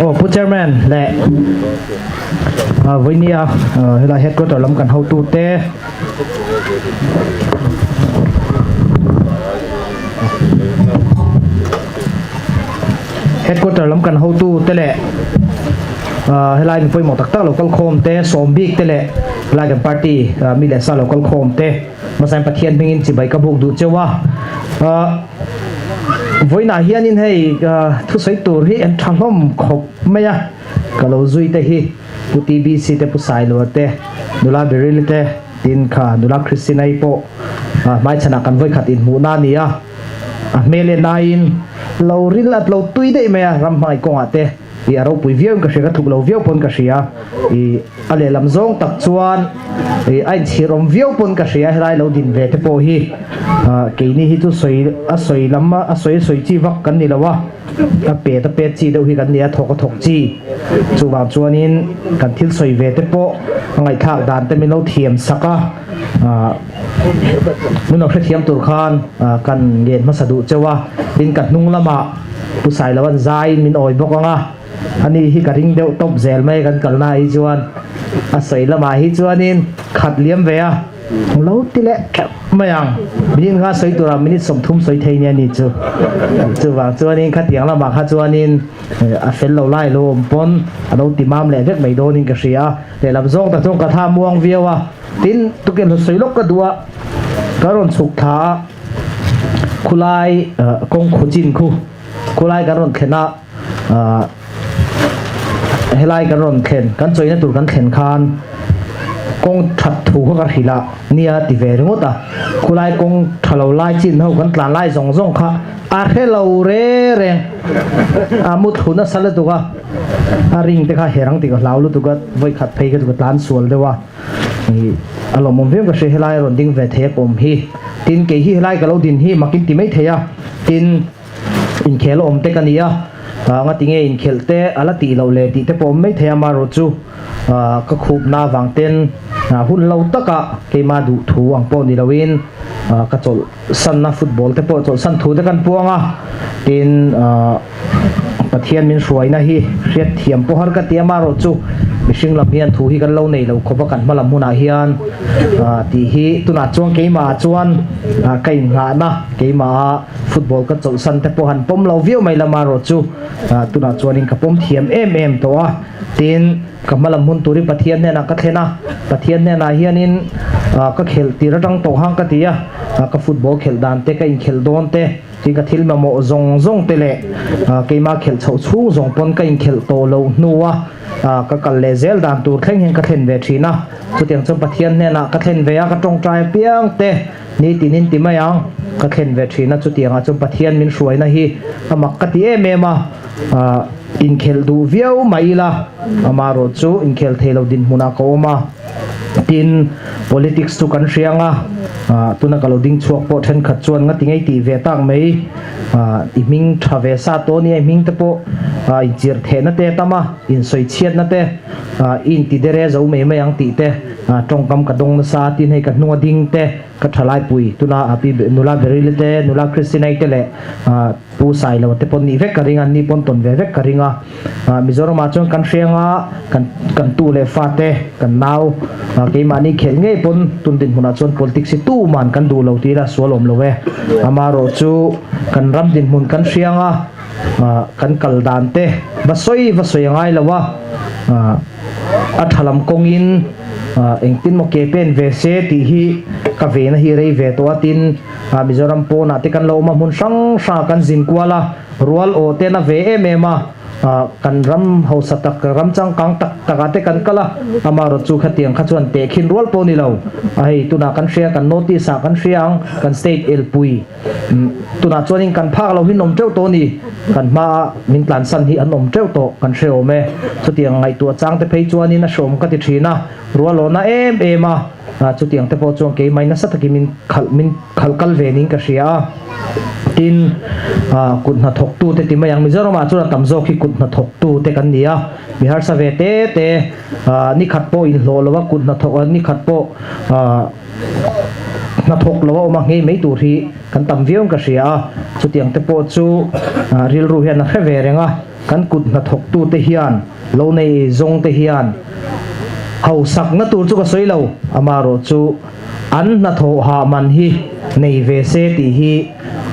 Aw Pu Chairman leh vawinia helai headquarter lam kan hotute Headquarter lam kan hotute leh helai mi pawimawh tak tak lo kal khawm te, sawm bik te leh helai kan party mi leh sa lo kal khawm te hmasain Pathian hmingin chibai ka buk duh cheu a. Vawiinah hianin hei thusawi tur hi an tha hlawm khawp mai a, ka lo zui te hi Pu TBC te, Pu Sailua te, Nula Beryl te, tin kha Nula Christina-i pawh hmaichhanah kan vawikhat inhmuhna a ni a. A hmel en aiin lo ril at lo tui daih mai a, ram hmangaih kawngah te i a ropui viau in ka hria, ka tluk lo viau pawn ka hria, i a lehlam zawng tak chuan i a inchhir awm viau pawn ka hria, helai lo din ve te pawh hi keini hi chu sawi a sawi lam a sawi a sawi chi vak kan ni lo a, a pet a pet chi deuh hi kan ni a, thawk a thawk chi, chuvang chuanin kan thil sawi ve te pawh a ngaihthlak dan te min lo thiam sak a. Min lo hrethiam tur khan kan ngen hmasa duh cheu a, tin ka hnung lamah Pu Sailoan zaiin min awi bawk ang a, ani hi ka ring deuh tawp zel mai kan kalna hi chuan a sawi lamah hi chuanin khat liam ve a, lo ti leh theuh mai ang, minute nga sawi turah minute 30 sawi thei nia ni chu, chuvang chuanin khatiang lamah kha chuanin a fel lo lai lo awm pawn a lo ti mam leh vek mai dawnin ka hria a, lehlam zawng tak chuan ka tha muang viau a. Tin, tukin hla sawi lawk ka duh a, ka rawn chhuk thla a, khulai kawng khu chin khu, khulai kan rawn thlen a, helai kan rawn thlen, kan chawina tur kan thlen khan kawng that thu kha ka hrilh a, nia ti ve ringawt a, khulai kawng tha lo lai chin ho kan tlan lai zawng zawng kha a hre lo re reng, a mu thlu nasa lutuk a, a ring te kha herang tih ka hlau lutuk a, vawikhat phei kha chu ka tlan sual deuh a. A lawmawm viau ka hria helai a rawn ding ve thei a ka awm hi. Tin kei hi helai ka lo din hi mak in ti mai thei a, tin inkhel a awm te ka ni a, nga ti nge inkhelh te a la tih loh leh tih te pawh awm mai thei a, amaherawh chu ka khup na avang ten hun lo taka keimah duh thu ang pawh ni loin ka chawlh sanna football te pawh chawlh san thu te kan puang a, tin Pathian min hruaina hi hriat thiam pawh har ka ti a, amaherawh chu mihring lam hian thu hi kan lo nei lo khawp a kan hma lam hunah hian tih hi tunah chuan keimahah chuan ka innghahna keimaha football ka chawlhsan te pawh han pawm lo viau mai la amaherawh chu tunah chuanin ka pawm thiam em em tawh a, tin ka hma lam hun turin Pathian hnenah ka thlen a, Pathian hnenah hianin ka khelh tir atang tawh hang ka ti a, ka football khelh dan te ka inkhelh dawn te. Tin ka thil mamawh zawng zawng te leh keimah khelh chhoh chhung zawng pawn ka inkhelh tawh loh hnua ka kal leh zel dan tur thleng hian ka thlen ve thin a. Chutiang chuan Pathian hnenah ka thlen ve a, ka tawngtai apiang te nitin in ti mai ang, ka thlen ve thin a. Chutiangah chuan Pathian min hruaina hi a mak ka ti em em a, inkhelh duh viau mah ila amaherawh chu inkhelh thei lo dinhmunah ka awm a. Tin, politics chu kan hria ang a, tuna ka lo ding chhuak pawh thenkhat chuan nga ti ngei tih ve tak mai, i hming tha ve sa tawh ania, i hming te pawh inchirh thehna te a tam a, insawi chhiatna te, i inti dere zo mai mai ang tih te, tawngkam ka dawng nasa a, tin hei ka hnunga ding te, ka thalaipui tuna Pi Nula Beryl te, Nula Christina-i te leh Pu Sailo te pawn nih vek ka ring a, an ni pawn tawn ve vek ka ring a. Mizoramah chuan kan hriang a, kan kan tu leh fate, kan nau, keimahni khelh ngei pawn tun dinhmunah chuan politics hi tuman kan duh lo tih ila sual awm lo e. Amaherawh chu kan ram dinhmun kan hriang a, kan kal dan te va sawi va sawi a ngai lo a, a tha lam kawngin engtin maw ke pen ve se tih hi ka vena hi rei ve tawh a, tin Mizoram pawnah te kan lo awm a, hmun hrang hrangah kan zin kual a. Rual aw te na ve em em a, kan ram hausa tak, ram changkang tak tak ah te kan kal a, amaherawh chu khatiang kha chuan tehkhin rual pawh ni lo, a hei tunah kan hria, kan North East ah kan hria ang, kan state elpui tunah chuanin kan phak lo hi an awm teuh tawh a ni, kan hma ah min tlansan hi an awm teuh tawh kan hre awm e, chutiang ngaihtuah chang te phei chuanin a hreawm ka ti thin a, rual aw na em em a, chutiang te pawh chuan keimah in nasa takin min khalh min khalh kal ve niin ka hria a. Tin, kut hnathawktute ti mai ang, Mizoramah chuan a tam zawk hi kut. kut hnathawktu te kan ni a, mi harsa ve te te ni khat pawh inhlawh lo a kut hnathawk ni khat pawh hnathawk lo a awm a nghei mai tur hi kan tam viau in ka hria a, chutiang te pawh chu rilru hian a hre ve reng a, kan kut hnathawktu te hian lo nei zawng te hian hausakna tur chu ka sawi lo, amaherawh chu an hnathawh hah man hi nei ve se tih hi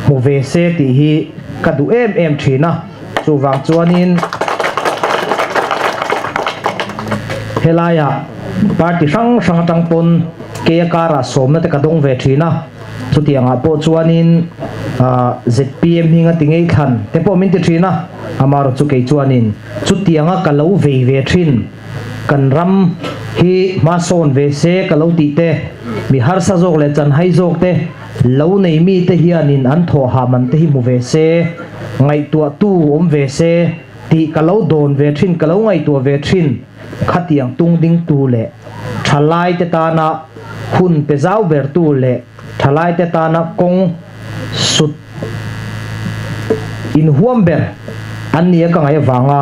hmu ve se tih hi ka duh em em thin a, chuvang chuanin helaiah party hrang hrang atang pawn keia karah sawmna te ka dawng ve thin a, chutiangah pawh chuanin zpm hi nga ti ngei thlan te pawh min ti thin a, amaherawhchu kei chuanin chutianga ka lo vei ve thin. Kan ram hi hma sawn ve se ka lo tih te, mi harsa zawk leh chanhai zawk te, lo nei mi te hianin an thawh hah man te hi hmu ve se, ngaihtuahtu awm ve se tih ka lo dawn ve thin, ka lo ngaihtuah ve thin. Khatiang tung dingtu leh thalaite tana hun pe zau bertu leh thalaite tana kawng sut inhuam ber an ni a ka ngaih avanga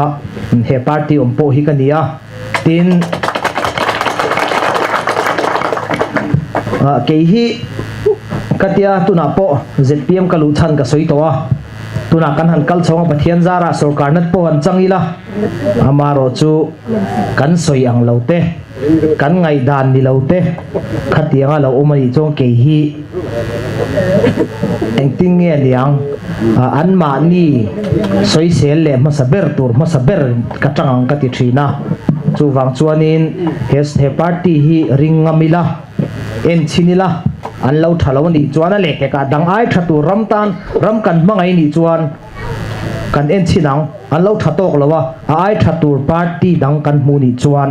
he party awm pawh hi ka ni a, tin kei hi ka tia tunah pawh zpm ka luh chhan ka sawi tawh a, tunah kan han kal chhawng a Pathian zarah sorkar nat pawh han chang ila amaherawh chu kan sawi ang lo te kan ngaihdan ni lo te khatianga lo awm a nih chuan kei hi Engtin nge niang anmahni sawisel leh hmasa ber tur hmasa ber ka tang ang ka ti thin a, chuvang chuanin he he party hi ring ngam ila, en chhin ila, an lo tha lo a nih chuan a lehkekah dang ai tha tur ram tan ram kan hmangaih nih chuan kan en chhin ang, an lo tha tawk lo a, a ai tha tur party dang kan hmuh nih chuan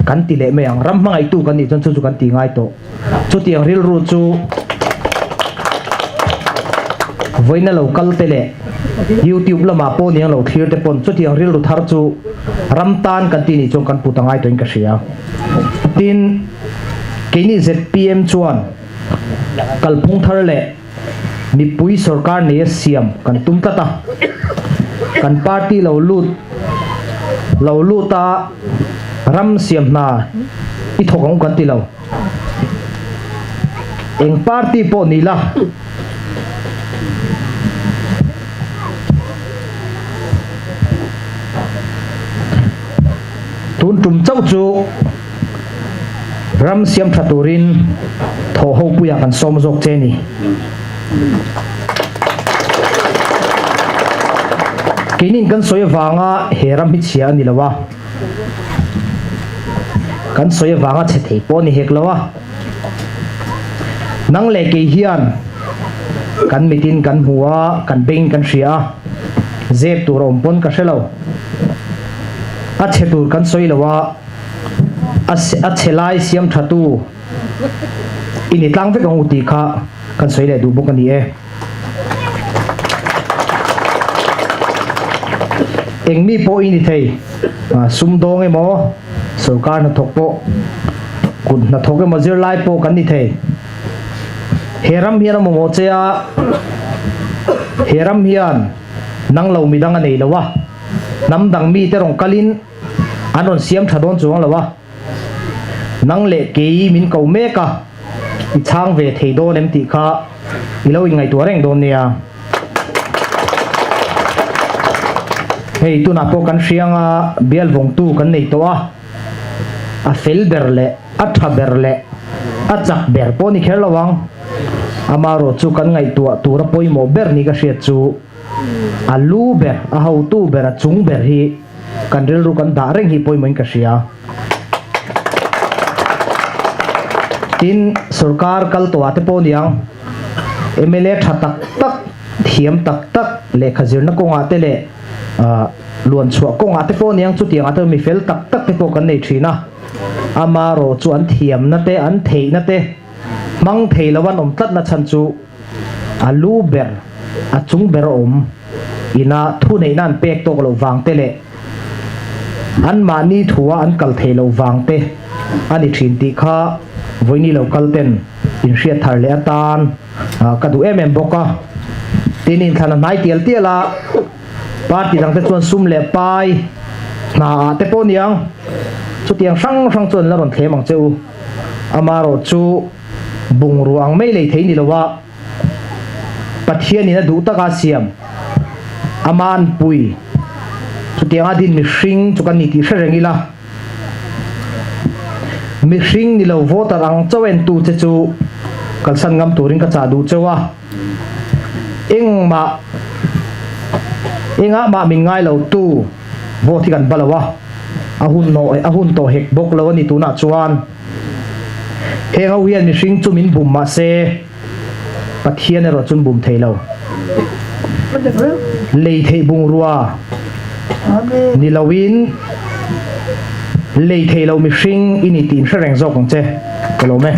kan ti leh mai ang, ram hmangaihtu kan nih chuan chu chu kan ti ngai tawh. Chutiang rilru chu vawiina lo kal te leh YouTube lamah pawh niang lo thlir te pawn chutiang rilru thar chu ram tan kan tih nih chuan kan put a ngai tawhin ka hria. Tin, keini zpm chuan kalphung thar leh mipui sorkar neia siam kan tum tlat a, kan party lo lut lo lut a ram siam hna i thawk ang u kan ti lo. Eng party pawh ni la. Tun tum chauh chu ram siam tha turin thaw ho puiah kan sawm zawk che ni. Keinin kan sawi avanga he ram hi chhia a ni lo a. Kan sawi avanga chhe thei pawh a ni hek lo a. Nang leh kei hian kan mitin kan hmu a, kan bengin kan hria a, zep tur a awm pawn ka hre lo. A chhe tur kan sawi lo a, a chhe lai siam tha tu i ni tlang vek ang u tih kha kan sawi leh duh bawk a ni e. Eng mi pawh i ni thei, sumdawng emaw, sorkar hnathawk pawh, kut hnathawk emaw zirlai pawh kan ni thei. He ram hian a mamawh che a, he ram hian nang lo midang a nei lo a, hnam dang mite rawn kalin an rawn siam tha dawn chuang lo a. Nang leh kei min ko mek a, i chhang ve thei dawn em tih kha i lo inngaihtuah reng dawn nia. Hei tunah pawh kan hrianga bial vawngtu kan nei tawh a, a fel ber leh a tha ber leh a chak ber pawh ni kher lo ang. Amaherawhchu kan ngaihtuah tura pawimawh ber ni ka hriat chu a lu ber, a hotu ber, a chung ber hi kan rilru kan dah reng hi pawimawhin ka hria. Tin, sorkar kal tawhah te pawh niang mla tha tak tak, thiam tak tak, lehkha zirna kawngah te leh luan chhuah kawngah te pawh niang chutiangah te mi fel tak tak te pawh kan nei thin a. Amaherawh chu an thiamna te, an theihna te hmang thei lo an awm tlatna chhan chu a lu ber, a chung ber a awm ina thuneihna an pek tawk loh vang te leh anmahni thua an kal thei loh vang te a ni thin tih kha vawiini lo kal ten inhriat thar leh atan ka duh em em bawk a. Tin, inthlan a hnai tial tial a. Party dangte chuan sum leh pai hna ah te pawh niang chutiang hrang hrang chuan la rawn thlem ang che u. Amarawh chu bungrua ang mai lei thei ni lo a, Pathianin a duh taka siam ama an pui chutianga din mihring chu kan ni tih hre reng ila. Mihring ni lo voter ang chauh entu che chu kalsan ngam turin ka chah duh cheu a. Engmah engah mah min ngai lo tu vote hi kan ba lo a, a hun nawh a hun tawh hek bawk lo a ni tunah chuan. Heng ho hian mihring chu min bum mah se Pathian erawh chun bum thei lo. Lei theih bungrua ni loin lei thei lo mihring i ni tih in hre reng zawk ang che. Ka lawm e.